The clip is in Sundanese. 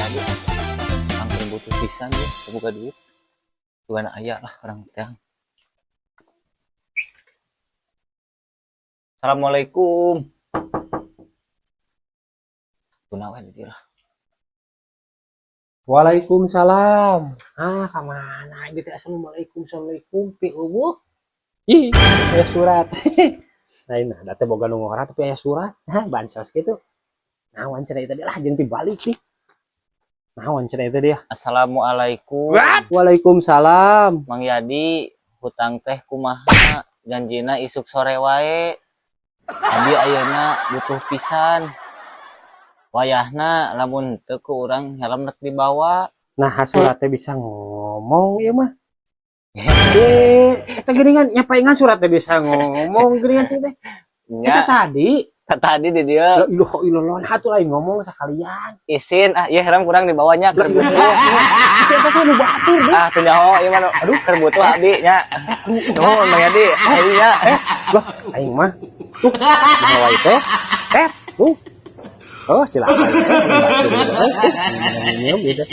Yadi. Angker butuh pisan ya, boga duit. Tuan aya lah urang teh. Assalamualaikum. Kunaon di dieu lah. Waalaikumsalam. Ah, kemana gitu? Assalamualaikum, assalamualaikum. Pi euweuh. Ih, aya surat. Lain nah, da teh boga nu ngora tapi aya surat. Hah, bansos gitu. Naon cenah tadi lah jeung balik nih. Naon cenah itu dia? Assalamualaikum. Waalaikumsalam. Mang Yadi, hutang teh kumaha? Janjina isuk sore wae. Abi ayeuna butuh pisan. Wayahna lamun teu ku urang helm rek dibawa. Nah, surat teh bisa ngomong ieu mah. Eh, eta geuningan nya paingan surat teh bisa ngomong geuningan sih teh. Eta Nya, tadi. Tadi di dieu. La ilaha illallah, nah atuh lain ngomong sakalian. Isin ah, ieu helm kurang dibawanya keur butuh. Eta teh nu batur deh. Ah, teu nyaho ieu mah nu- aduh, keur butuh abi nya. Nuhun, Mang Yadi, ayo nya. Eh, loh, aing mah. Tuh, bawa itu. Eh, tuh. Oh, cilaka. Eh, batur gitu. Eh, minum gitu.